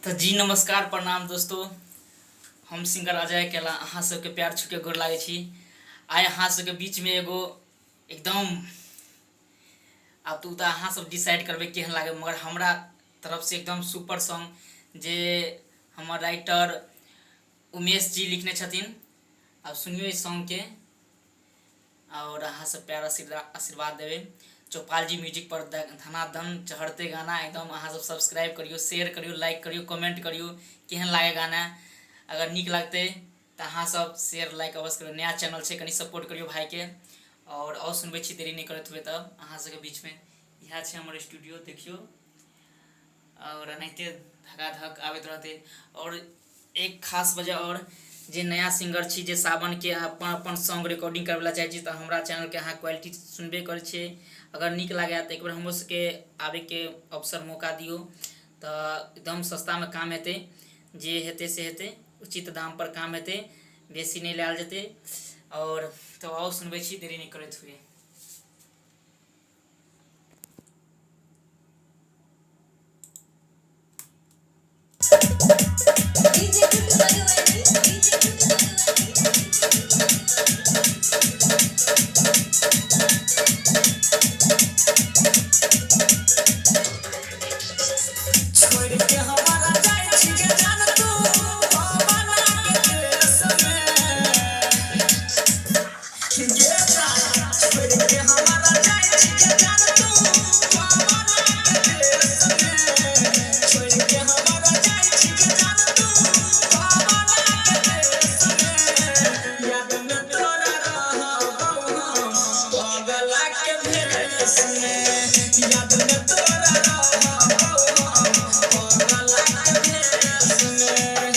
तऽ जी नमस्कार प्रणाम दोस्तों, हम सिंगर अजय अकेला अहाँ सबके प्यार छूके गोर लागै छी। आइ अहाँ सबके बीचमे एगो एकदम आब तऽ ओ तऽ अहाँ सब डिसाइड करबै केहन लागै, मगर हमरा तरफसँ एकदम सुपर सॉन्ग जे हमर राइटर उमेश जी लिखने छथिन। आब सुनियौ एहि सॉन्गके और अहाँ सब प्यार आशीर्वाद देबै। चौपाल जी म्यूजिक पर धनाधन चढ़ते गाना एकदम। अहाँ सब सब्सक्राइब करियौ, शेयर करियौ, लाइक करियौ, कमेंट करियौ केहन लागे गाना। अगर नीक लगतै तऽ अहाँ सब शेयर लाइक अवश्य करियौ। नया चैनल छै, कनि सपोर्ट करियौ भाइके। और सुनबै छी देरी नहि करैत हुए तब अहाँ सबके बीचमे इएह छै हमर स्टूडियो, देखियौ। और एनाहिते धकाधक आबैत रहतै। और एक खास वजह और जे नया सिंगर छी जे सावनके अपन अपन सॉन्ग रिकॉर्डिंग करबै लए चाहै छी तऽ हमरा चैनलके अहाँ क्वालिटी सुनबे करै छियै, अगर नीक लागै तऽ एक बेर हमरो सबके आबैके अवसर मौका दियौ तऽ एकदम सस्तामे काम हेतै। जे हेतै से हेतै, उचित दामपर काम हेतै, बेसी नहि लायल जेतै। आओर तऽ आउ सुनबै छी देरी नहि करैत हुए। DJ Guddu Madhubani, DJ Guddu Madhubani, DJ Guddu Madhubani. छोड़ के हमारा जाय छी के जान तू पवना के देश में, गे जान छोड़ के हमारा जाय छी के जान तू पवना के देश में, छोड़ के हमारा जाय छी के जान तू पवना के देश में, याद में तोरा रहबौ हम पगला के भेष में, याद में तोरा रहबौ हम पगला के भेष में।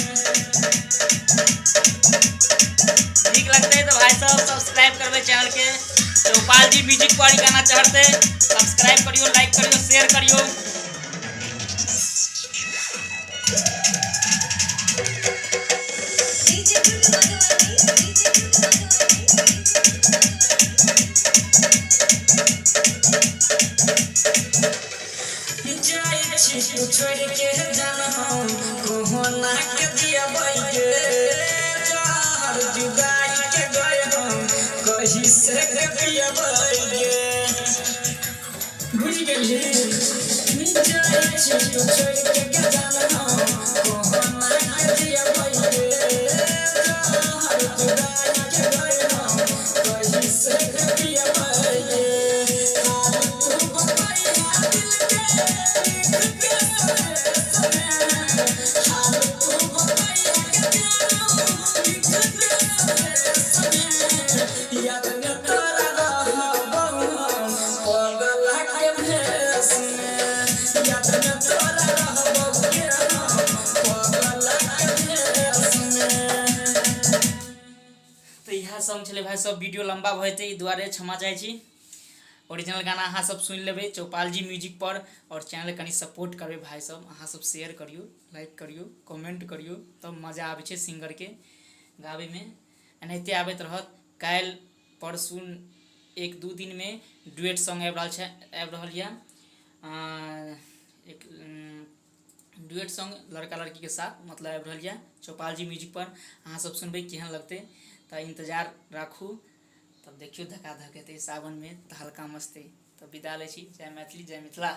नीक लगतै तऽ भाइ सब सब्सक्राइब करबै चैनल के। चौपाल जी म्यूजिक पर गाना चढ़तै, सब्सक्राइब करियौ, लाइक करियौ, शेयर करियौ। DJ Guddu Madhubani, DJ Guddu Madhubani, DJ Guddu Madhubani. जाइ छी तू छोड़ के जान हम कोहना के दियबै गे, जहर जुदाई के गए हम कही से के पियबै गे, बुझ गेली। जाइ छी तू छोड़ के जान हम कोहना के दियबै गे, जहर जुदाई के गए हम कही से के पियबै गे, हाल तू बतैहा दिल के लिख के सनेस में, हाल तू बतैहा के जानू लिख के सनेस में, याद में तोरा रहबौ हम पगला के भेष में, याद में तोरा रहबौ के हम पगला के भेष में। तऽ इएह सॉन्ग छलै भाइ सब। वीडियो लम्बा भऽ जेतै, एहि दुआरे क्षमा चाहै छी। ओरिजिनल गाना अहाँ सब सुनि लेबै चौपाल जी म्यूजिक पर। आओर चैनल कनि सपोर्ट करबै भाइ सब, अहाँ सब शेयर करियौ, लाइक करियौ, कमेंट करियौ, तब मजा आबै छै सिंगरके गाबैमे। एनाहिते आबैत रहत। काल्हि परसू एक दू दिनमे डुएट सॉन्ग आबि रहल छै, आबि रहल यऽ एक डुएट सॉन्ग लड़का लड़कीके साथ मतलब आबि रहल यऽ चौपाल जी म्यूजिक पर। अहाँ सब सुनबै केहन लगतै तऽ इंतजार राखू। तब देखियौ धकाधक हेतै सावनमे तऽ हल्का मस्ती। तऽ विदा लै छी। जय मैथिली, जय मिथिला।